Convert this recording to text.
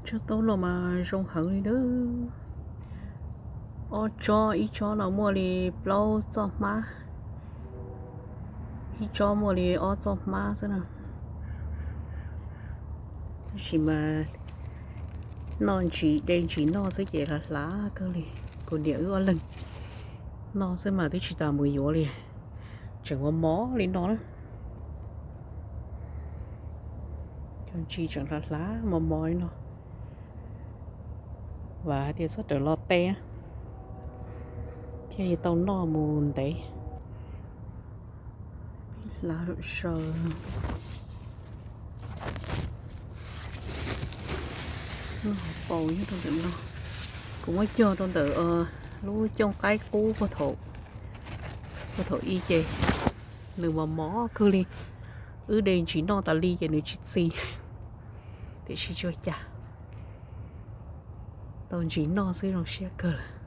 Tsob taub no mas zoo heev li na. Ob tsob, ib tsob no muaj li plaub txoj hmab, ib tsob muaj li ob txoj hmab xwb na. Tab sis mas noj ntsis, de ntsis noj xwb ces hlav hlav kawg li. Kuv niam wb ob leeg noj xwb mas twb tsis tas mus yuav li, tseem mos mos li no na. Cov ntsis tseem hlav hlav mos mos li no. Vam hais tias txhob rawm los teb na, thiaj li tau noj mus ntev. Hlav lawm saw. Lub hauv paus nyob rau ntawm no. Kuv muab cog rau ntawm lub cooj qaib qub puag thaum ub ces nws mos mos kawg li. Wb de ntsis noj tas li ces nws tsis txi, tiam sis tsis ua cas, tau ntsis noj xwb zoo siab kawg lawm.